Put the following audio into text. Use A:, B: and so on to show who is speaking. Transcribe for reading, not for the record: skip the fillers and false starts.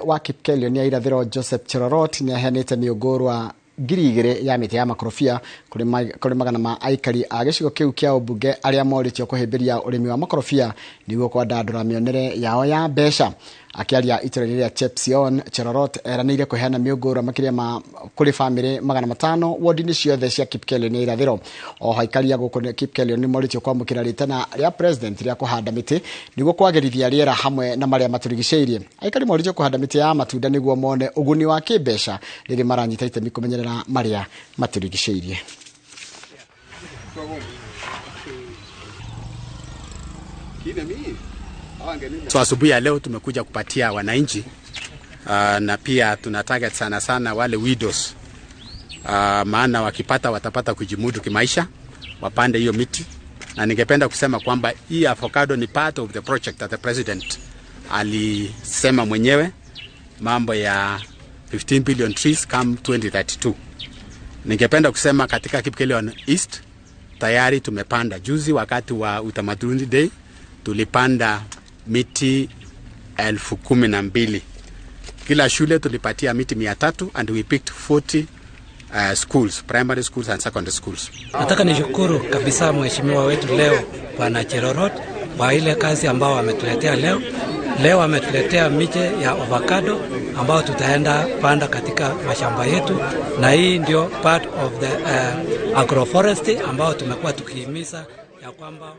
A: Wa Kipkelion ya irathĩro Joseph Cherorot nĩ aheanĩte mĩũngũrwa 2000 ya mĩtĩ ya makorobia kũrĩ magana ma aikari a gĩcigo kĩu kĩa ũmbunge arĩa morĩtio kũhĩmbĩria ũrĩmi wa makorobia nĩguo kwandandũra mĩonere yao ya mbeca. Akĩaria itũra-inĩ rĩa Chepsion, Cherorot eranĩire kũheana mĩũngũrwa makĩria ma kũrĩ bamĩrĩ 500 wodi-inĩ ciothe cia Kipkelion ya irathĩro. Oho aikari a gũkũ Kipkelion nĩ morĩtio kwamũkĩra rĩtana rĩa president rĩa kũhanda mĩtĩ nĩguo kwagĩrithia rĩera hamwe na marĩa matũrigicĩirie. Aikari morĩtio kũhanda mĩtĩ ya matunda nĩguo mone ũguni wa kĩmbeca rĩrĩa maranyita itemi kũmenyerera marĩa matũrigicĩirie.
B: So asubuhi ya leo tumekuja kupatia wananchi na pia tuna target sana sana wale widows, maana wakipata watapata kujimudu kimaisha, wapande hiyo miti. Na ningependa kusema kwamba hii avocado ni part of the project that the president alisema mwenyewe, mambo ya 15 billion trees come 2032. Ningependa kusema katika Kipkelion East tayari tumepanda juzi wakati wa Utamaduni Day tulipanda miti 12,000. Kila shule tulipatia miti 300 and we picked 40 schools, primary schools and secondary schools.
C: Nataka nishukuru kabisa mheshimiwa wetu leo Bwana Cherorot kwa ile kazi ambao ametuletea leo. Leo ametuletea miche ya avocado ambao tutaenda panda katika mashamba yetu, na hii ndio part of the agroforestry ambao tumekuwa tukihimiza ya kwamba